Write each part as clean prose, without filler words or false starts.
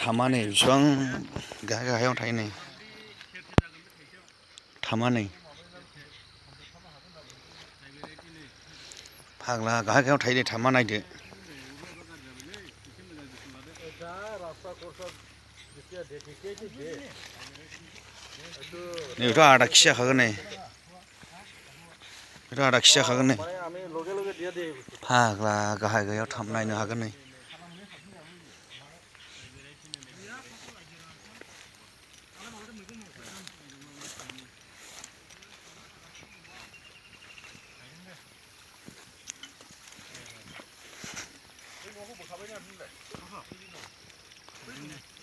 थामा नै बिसिबां गाहायाव थायो नै थामा नै फाग्ला गाहायाव थायो थामा नायदो नैबेथ' आदा खि जाखागोन नै बेथ' आदा खि जाखागोन नै फाग्ला गाहायाव थाम नायनो हागोन नै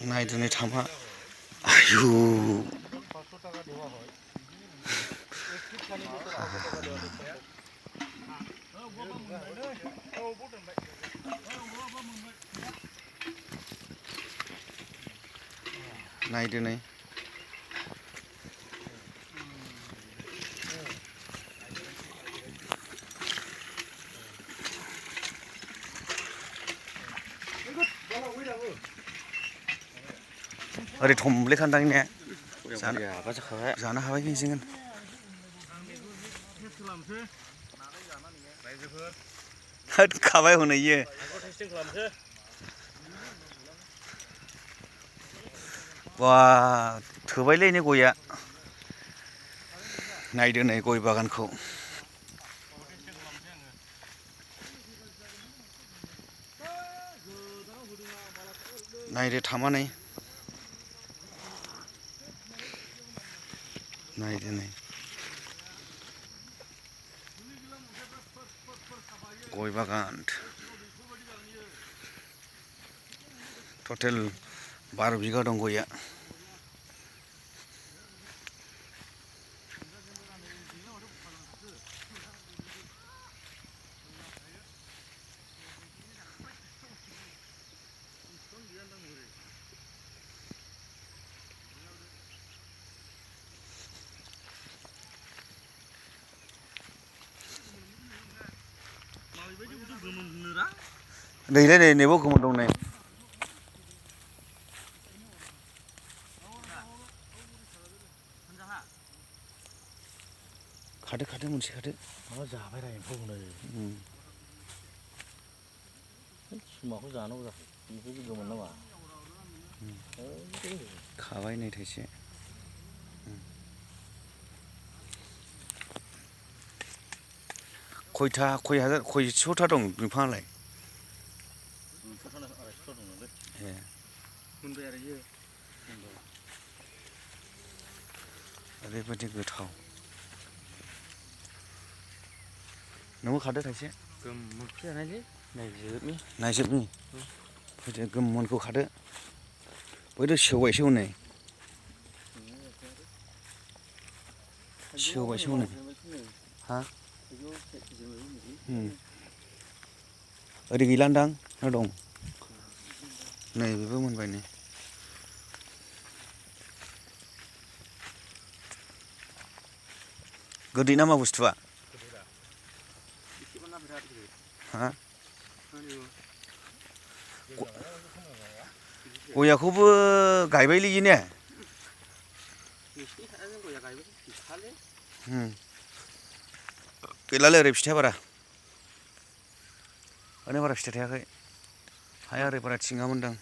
नायदो नै थामा आयु नायदो नै ओरै थमब्ले खान्दां ने जानो हाबाय जोङो होद खाबाय हनै इयो बा थोबायलै नै गया नायदो नै गय बागानखौ नायदो थामा नै नायदो नै गय बागान टटेल 12 बिगा दं गया नैलै नै नैबाव गोमोन दं नै खादो मोनसे खादो माबा जाबाय रा एम्फौखौनो सुमाखौ जानांगौ जाखो बेनिफ्राय गोमोन नामा खाबाय नै थाइसे खयस'था दं बिफाङालाय ए मोनबाय आरो इयो ओरैबायदि गोथाव नोंबो खादो थाइसे गोमोनखौ जानायलै नायजोबनि फैदो गोमोनखौ खादो बैथ' सेवबायसो हनै सेवबायसो हनै हा ओरै गैलादां ना दं नै बेबो मोनबाय नै गोदै नामा बुस्थुआ हा गयाखौबो गायबायलै इयो ने गैलालै ओरै फिथाइया बारा ओरैनो बारा फिथाइ थायाखै हाया ओरै बारा थिङामोनदां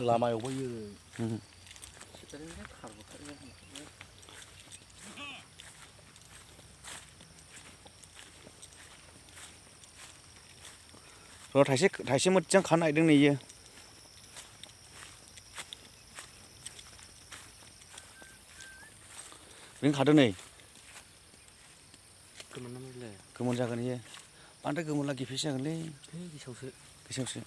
लामायावबो इयो र' थाइसे मोजां खानो नागिरदों नै इयो बेनो खादो नै गोमोन जागोन इयो बांद्राय गोमोनला गेफेसो जागोनलै गेसावसो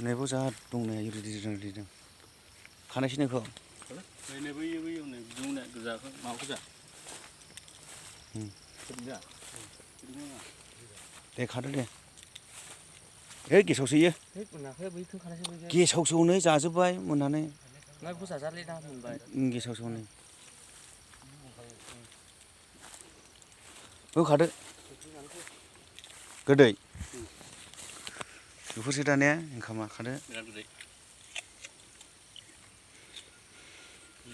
नैबाव जा दं नै रिदि खानायसै नोंखौ ओरैनो बैयो नै बिदिनो गोजाखौ माबाखौ जा दे खादो दे है गेसावसो इयो मोनाखै बैखौ खानायसै बैखौ गेसावसो हनै जाजोब्बाय मोननानै ना बेखौ जाजारलै दा मोनबाय गेसावसो हनै बेखौ खादो गोदै बेफोरसो दा ने ओंखामा खादो बिराद गोदै